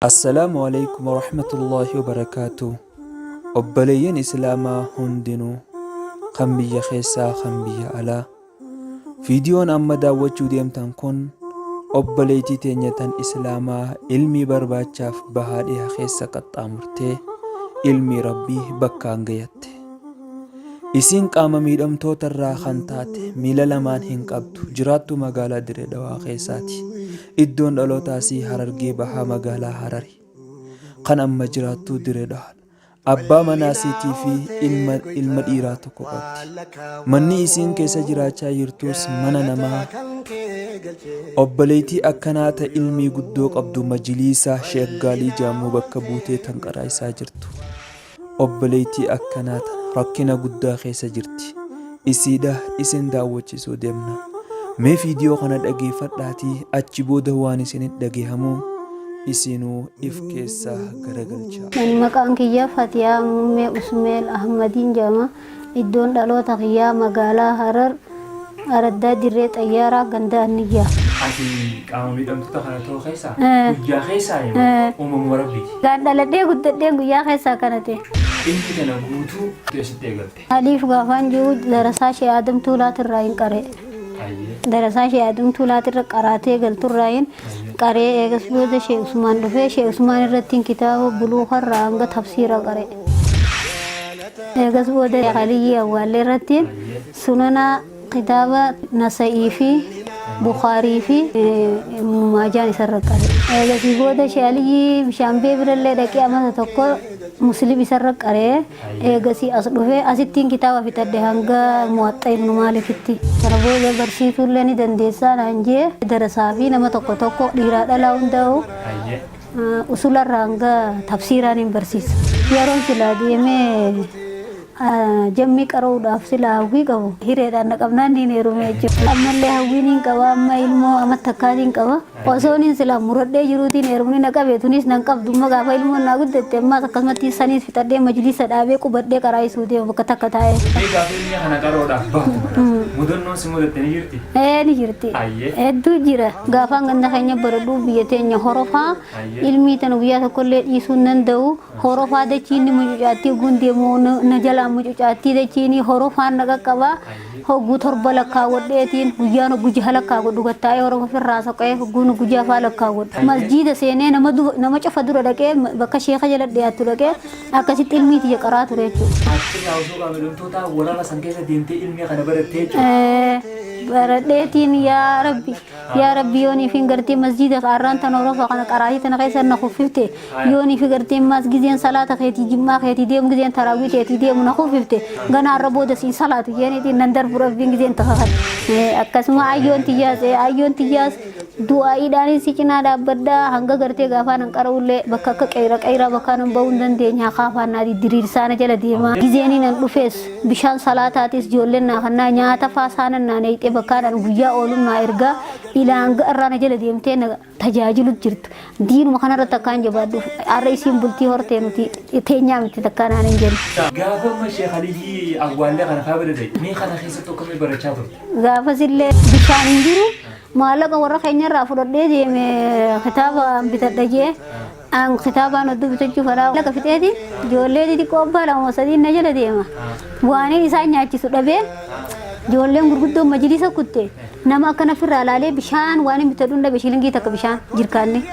Assalaamu Aleykum Warahmatullaahi Wabarakaatuh Obboleeyyan Islaamaa hundinuu kan biyya keessaa kan biyya alaa Viidiyoon amma daawwachuu deemtan kun obboleettii teenya tan Islaamaa ilmii barbaachaaf bahaa dhiha keessa qaxxaamurtee ilmii Rabbii bakkaan gayatte. Isiin qaama miidhamtoota irraa kan taate miila lamaan hin qabdu jiraattuu magaalaa Dirree Dhawaa keessaati. Iddoon dhalootaa isii Harargee Bahaa magaalaa Harari. Kan amma jiraattuu Dirree Dhawaadha. Abbaa manaa isiitii fi ilma ilma dhiiraa tokko qabdi. Manni isiin keessa jiraachaa jirtus mana namaa. Obboleettii akkanaa ta ilmii guddoo qabdu majiliisa Sheekh Gaalii Jaamuu bakka buutee tan qaraa'isaa jirtu. Obboleettii akkanaa tana rakkina guddaa keessa jirti. Isiidha isin daawwachisuu deemna. Mee fiidiyoo kana dhageeffadhaatii achi booda waan isinit dhageehamu isinuu if keessa garagalchaa. Ani maqaan kiyya Fatiyaa Muummee Usmeel Ahmadiin jedhama. Iddoon dhaloota kiyyaa magaalaa Harar, araddaa Dirree Xayyaaraa, ganda Anniyyaa. Ati qaama miidhamtoota kana ta'uu keessaa Eh. guyyaa keessaa Eh. uumamuma rabbiiti. Gaan dhaladhee guddadheen guyyaa keessaa kana ta'e. Ilmi tana guutuu eessatti eegalte? Aliif gaafaan jiru darasaa shee Aadam Tuulaatirraa hin qaree. Ayyee. Darasaa shee Aadam Tuulaatirra qaraatee galturraa hin qaree eegas booda shee Usmaan dhufee shee Usmaan irratti kitaaba buluukarraa hanga tafsiira qaree. Eegas booda Aliyyii Awwaallee irratti sunana kitaaba Nasa'ii fi Bukhaarii fi Ibnu Maajaan isarra qare. Eegasii booda Shee Aliyyii Bishaanbee birallee dhaqee amata tokko Muslim isarra qaree eegasii as dhufee asittiin kitaaba fixadhe hanga Muwaxxa Ibnu Maalikitti. Kana booda barsiisuullee ni dandeessaa naan jee darasaa fi nama tokko tokko dhiiraa dhalaa hundaa'u Usularraa hanga tafsiiraa nin barsiisa. Yeroon silaa deemee jammii qara'uudhaaf silaa hawwii qabu hireedhaan na qabnaan niin heerume jechuudha. Ammallee hawwii niin qaba amma ilmoo amma takkaatiin qaba. Osoo niin silaa muradhee jiruutiin heerumni na qabe tunis nan qabdu amma gaafa ilmoon naa guddatte ammaas akkasumatti saniis fixadhee majlisa dhaabee qubadhee qaraa'isuu deema bakka takka taa'ee. Mee gaafa ilmii kana qara'uudhaaf baatu kana mudannoon si mudatte ni jirti? Ee ni jirti. Ayyee. Hedduu jira. Gaafaan ganda keenya baradhuu biyya teenya horofaa ilmii tana guyyaa tokkollee dhiisuu hin danda'u. Horofaa dachiin ni mucucaattii hogguu deemu na jalaa mucucaattii dachiin horofaan na qaqqaba. Hogguu torba lakkaawwadheetiin guyyaan hogguu jaha lakkaawwadhu gattaa'ee horofa ofirraa soqee hogguun hogguu jaha faa lakkaawwadhu. Masjiida seenee nama nama cufa dura dhaqee bakka sheeka jala dhiyaattu dhaqee akkasitti ilmii tiyya qaraa ture jechuudha. Achirraa osoo qaamidhamtoota waraana san keessa deemtee ilmii kana barattee jechuudha. Baradheetiin yaa rabbi yaa rabbi yoonii fi gartee masjiida arraan tana horofa kana qaraatii tana keessa na kuffifte yoonii fi gartee maas gizeen salaata keetii jimmaa keetii deemu gizeen taraawii keetii deemu na kuffifte gana arra booda siin salaatu jeeniitiin nan darbu rabbiin gizeen takakadhe akkasuma ayyoon tiyyaas ayyoon tiyyaas Du'aa'iidhaanin si cinaa dhaabbadha hanga gartee gaafaa nan qara'ullee bakka akka qeeyra qeeyraa bakkaa nan ba'uu hin dandeenye haqaa afaan naa diddiriirsaa na jala deemaa gizeenii nan dhufees bishaan salaataatis ijoolleen naa kannaa nyaata faa saanan naa neeyxee bakkaan an guyyaa oolun naa ergaa ilaa hanga irraa na jala deemtee na tajaajilu jirtu diinuma kanarratti akkaan jabaadhuuf har'a isiin bultii hortee nuti teenyaa miti takkaa naan hin jenne. Gaafa amma Sheekh Aliyyii Awwaallee kana faa bira dhaqxe mee kana keessatti akkamii barachaa turte? Gaafasillee bishaan hin jiru Maallaqa warra keenyarraa fudhadhee deeme kitaaba bitadha jee an kitaabaan hedduu bitachuu fedhaa laqa fixeeti ijoollee xixiqqoo abbaa lama sadiin na jala deema waaniin isaan nyaachisu dhabee ijoolleen gurguddoon majlisa kutte nama akkana firraa laalee bishaan waan hin bitadhu dhabe shilingii takka bishaan jirkaanne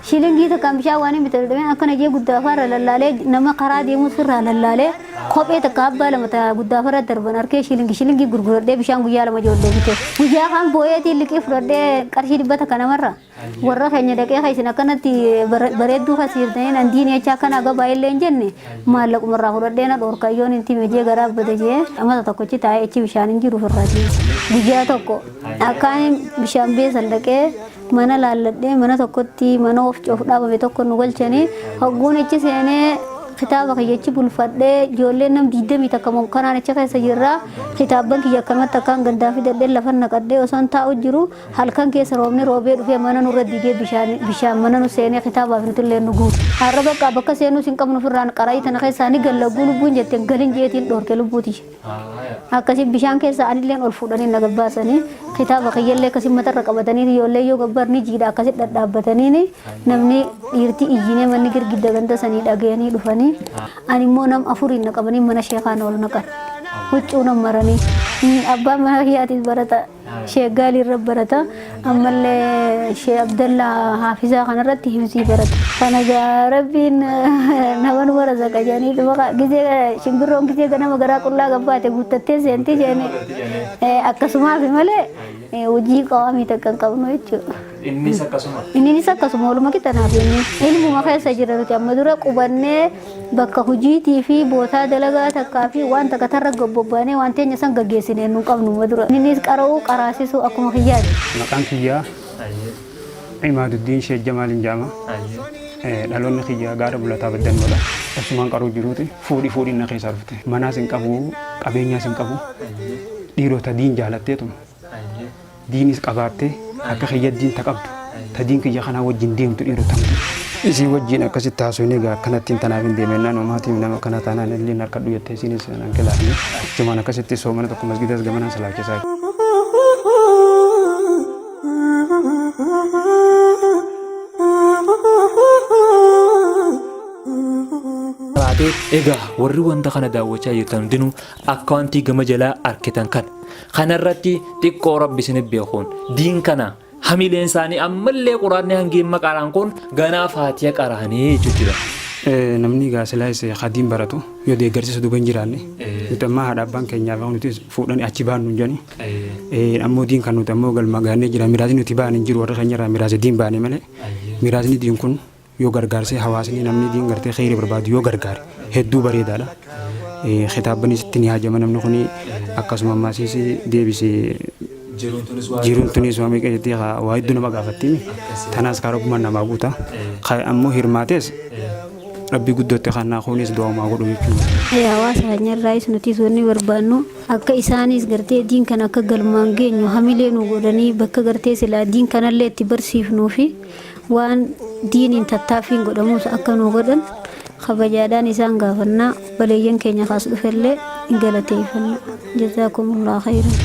shilingii takkaan bishaan waan hin bitadhu dhabee akkana jee guddaa afaarra lallaalee nama karaa deemus firraa lallaalee Kophee takka abbaa lama ta guddaafarra darban arkee shilingi shilingii gurguradhee bishaan guyyaa lama ijoollee bite. Guyyaa kaan boo'eetiin liqii fudhadhee qarshii 100 namarra warra keenya dhaqee ka isin akkanatti bareedduu kasiirtanii nan diinii acha akkana gabaa illee hin jenne maallaqumarraa fudhadhee na dhoorka yoon hin time jee garaa bada jee amata tokkochi taa'ee achi bishaan hin jiru ofirraa deeme. Guyyaa tokko akkaan bishaan beesan dhaqee mana laalladhee mana tokkotti mana of coof dhaabame tokko nu galchanii hogguun achi seenee Kitaaba kiyya achi bulfadhee ijoolleen nam 21 monkkanaan achi keessa jirra. Kitaabban kiyya akkanumatti akkaan gandaa fidadhee lafan naqadhee osoon taa'u jiru halkan keessa roobni roobee dhufee mana nurra diigee bishaan bishaan mana nu seenee kitaabaaf nutillee nu guute. Har'a bakka bakka seenuus hin qabnu ofirraan qara'ii tana keessaa ni galla guu lubbuun jette hin galin jeetiin dhoorke lubbuu tiyya. Akkasi bishaan keessa anilleen ol fuudhanii na gabbaasanii kitaaba kiyyallee akkasi matarra qabatanii ijoollee yoo gabbar ni jiidha akkasi dhadhaabbataniini namni dhiirti iyyinee manni girgidda ganda sanii dhagayanii dhufanii ani immoo nam afuriin na qabanii mana sheekaa na ol naqan huccuu na maranii. Abbaan mana kiyyaatis barata Sheek Gaalii irra barata ammallee Sheek Abdallaa Haafizaa kanarratti hifzii barata. Kana gaa Rabbiin nama numa razaqa jedhanii dhuma gizee shimbirroon gizee ganama garaa qullaa gabbaate guuttattee seenti jedhanii akkasumaafi malee hojii qawaamii takka hin qabnu jechuudha. Innis akkasuma. Inninis akkasuma waluma qixa naaf inni. Ilmuma keessa jira nuti amma dura qubannee bakka hojiitii fi bootaa dalagaa takkaa fi waan takka tarra gabbobbaanee waan teenya san gaggeessinee nu qabnu amma dura. Inninis qara'uu qaraasisuu akkuma kiyyaati. Maqaan kiyyaa Imaaduddiin Sheek Jamaaliin jedhama. Dhaloonni kiyya gaara bulataa baddannoodha. Osumaan qaruu jiruuti fuudhi fuudhiin na keessaa dhufte. Manaas hin qabu, qabeenyaas hin qabu. Dhiirota diin jaalatteetuma. Diinis qabaattee akka kiyya diin ta qabdu ta diin kiyya kanaa wajjin deemtu dhiirota tamtu. Isii wajjin akkasitti haasofnee egaa akkanattiin tanaaf hin deemennaan homaatiif nama akkana taanaan illee hin harkadhu jettee isiinis nan kilaafne. Achumaan akkasitti soomana tokko masgidas gamanaan salaachisaa. Baatee egaa warri wanta kana daawwachaa jirtan hundinuu akkawantii gama jalaa arkitan kana. Kanarratti xiqqoo rabbi isin beekuun diin kana hamileen isaanii ammallee quraanni hangi amma qaraan kun ganaa faatiya qaraanii jechuu jira. Namni egaa silaa isa ka diin baratu yoo deeggarsi isa duuba hin jiraanne nuti ammaa haadha abbaan keenyaaf nuti fuudhanii achi baannu hin jedhani. Ammoo diin kan nuti ammoo galma gaannee jira miraasni nuti baane hin jiru warra keenya irraa miraasa diin baane malee miraasni diin kun yoo gargaarsee hawaasni namni diin gartee kheyri barbaadu yoo gargaare hedduu bareedaadha. Kitaabbanis itti ni haajama namni kuni akkasuma ammaasiis deebise jiruun tunis waa meeqa jettee waa hedduu nama gaafattiimi. Tanaas kaa rabbumaan namaa guuta. Ammoo hirmaatees rabbii guddootti kannaa kunis du'aumaa godhu jechuudha. Hawaasa keenya irraayis nutis wanni barbaannu akka isaanis gartee diin kana akka galmaan geenyu hamilee nu godhanii bakka gartee silaa diin kanallee itti barsiifnuu fi Waan diiniin tattaaffiin godhamuus akka nuu godhan kabajaadhaan isaan gaafanna. Obboleeyyan keenya ka as dhufellee ni galateeyfanna. Jazaakumullahu khayran.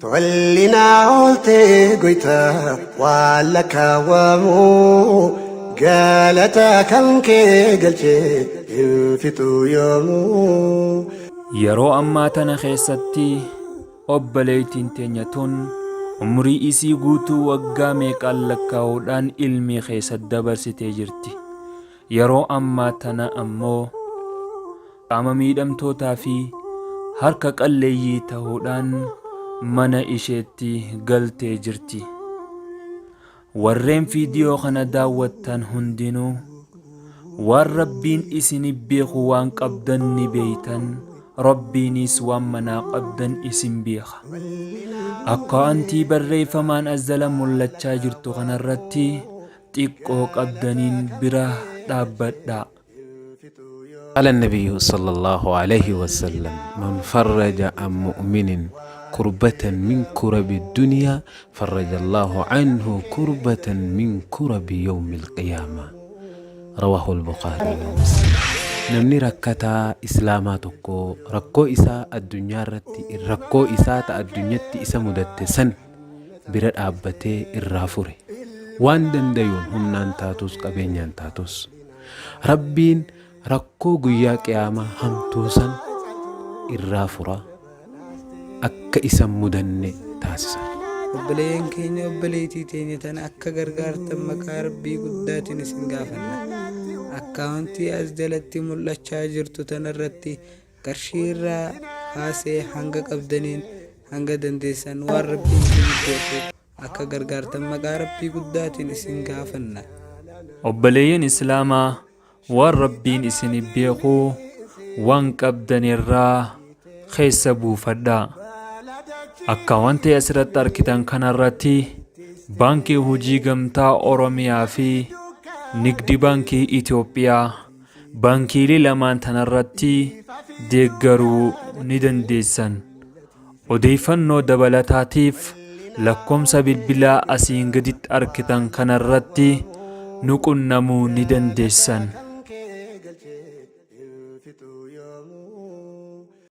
Tolli naa oolte goyta waan lakkaawwamu galata kan kee galchee hin fixu yoomuu. Yeroo ammaa tana keessatti Obboleeytiin teenya tun umrii isii guutuu waggaa meeqaan lakkaawuudhaan ilmii keessa dabarsitee jirti. Yeroo ammaa tana ammoo qaama miidhamtootaa fi harka qalleeyyii tahuudhaan mana isheetti galtee jirti. Warreen fiidiyoo kana daawwattan hundinuu waan Rabbiin isini beeku waan qabdan ni beeytan, Rabbiiniis waan manaa qabdan isin beeka. Akkawantii barreeyfamaan as jala mullachaa jirtu kanarratti xiqqoo qabdaniin bira dhaabbadhaa. قال النبي صلى الله عليه وسلم من فرج عن مؤمن كربة من كرب الدنيا فرج الله عنه كربة من كرب يوم القيامة رواه البخاري ومسلم Namni rakkataa islaamaa tokko rakkoo isaa addunyaa irratti rakkoo isaa ta addunyatti isa mudatte san bira dhaabbatee irraa fure waan dandayuun humnaan taatus qabeenyaan taatus Rabbiin rakkoo guyyaa qiyaamaa hamtuu san irraa fura, akka isa hin mudanne taasisa. Obboleeyyan keenya obboleeytii teenya tana akka gargaartan maqaa Rabbii guddaatiin isin gaafanna. Akkaawuntii as jalatti mul'achaa jirtu tanarratti qarshii irraa kaasee hanga qabdaniin hanga dandeessan waan Rabbiin isinif beeku akka gargaartan maqaa Rabbii guddaatiin isin gaafanna. Obboleeyyan Islaamaa waan Rabbiin isinif beeku waan qabdanirraa keessa buufadhaa. Akkaawwantii asirratti argitan kanarratti Baankii Hojii Gamtaa Oromiyaa fi Nigdi Baankii Itoophiyaa baankiilee lamaan tanarratti deeggaruu ni dandeessan. Odeeffannoo dabalataatiif lakkoomsa bilbilaa asiin gaditti argitan kanarratti nu qunnamuu ni dandeessan.